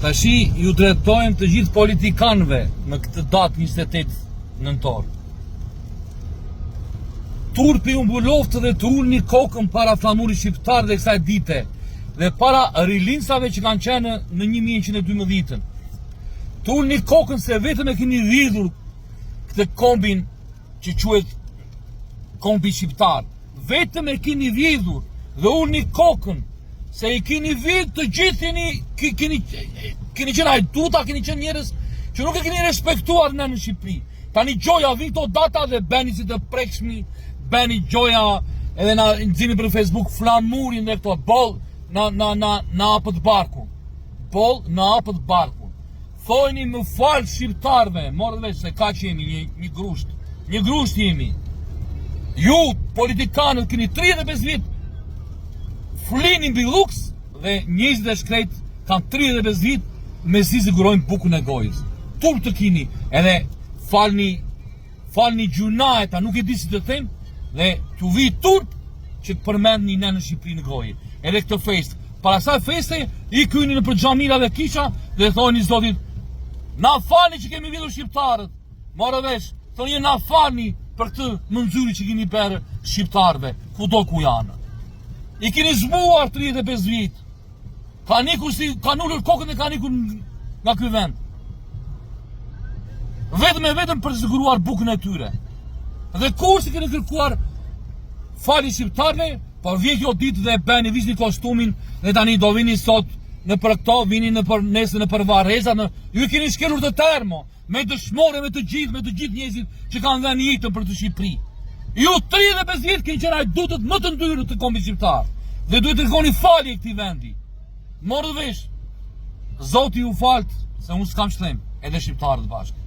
Tashi ju drejtojmë të gjithë politikanëve në këtë datë 28 nëntor. Turpi ju mbuloftë dhe të ulni kokën para flamurit shqiptar dhe kësaj dite dhe para rilindësave që kanë qenë në 1112-ën. Të ulni kokën se vetëm e keni vjedhur këtë kombin që quhet kombi shqiptar. Vetëm e keni vjedhur dhe ulni kokën se i keni vjedhur të gjithë jeni keni keni qenë hajduta, keni qenë njerëz që nuk e keni respektuar në në Shqipëri. Tani gjoja vin këto data dhe bëni si të prekshmi, bëni gjoja edhe na nxirrni për Facebook flamurin dhe këto boll na na na na hapët barkun. Boll na hapët barkun. Thojni më fal shqiptarëve, morët vesh se kaq jemi një, një grusht, një grusht jemi. Ju, politikanët, keni 35 vit, flini mbi luks dhe njerëzit e shkretë kanë 35 vit, mezi sigurojnë bukën e gojës. Turp të kini, edhe falni Falni gjynahet, a nuk e di si të them, dhe t'ju vijë turp që të përmendni ne në Shqipëri në gojë. Edhe këtë festë. Para asaj feste, i kyni nëpër xhamira dhe kisha dhe thoni Zotit, na falni që kemi vjedhur shqiptarët. More vesh, thoni na falni për këtë mënxyri që keni bërë shqiptarëve, kudo ku janë. I keni zbuar 35 vit. Kanë ikur si kanë ulur kokën dhe kanë ikur nga ky vend. Vetëm e vetëm për të siguruar bukën e tyre. Dhe kurrë s'i keni kërkuar falje shqiptarëve, por vjen kjo ditë dhe bëni vishni kostumin dhe tani do vini sot nëpër këto, vini nëpër nesër nëpër varreza, në ju keni shkelur të tërë mo. Me dëshmorë me të gjithë, me të gjithë njerëzit që kanë dhënë jetën për këtë Shqipëri. Ju 35 vjet keni qenë hajdutët më të ndyrë të kombit shqiptar dhe duhet të kërkoni falje këtij vendi. Morët vesh. Zoti ju faltë se unë s'kam ç'them, edhe shqiptarët bashkë.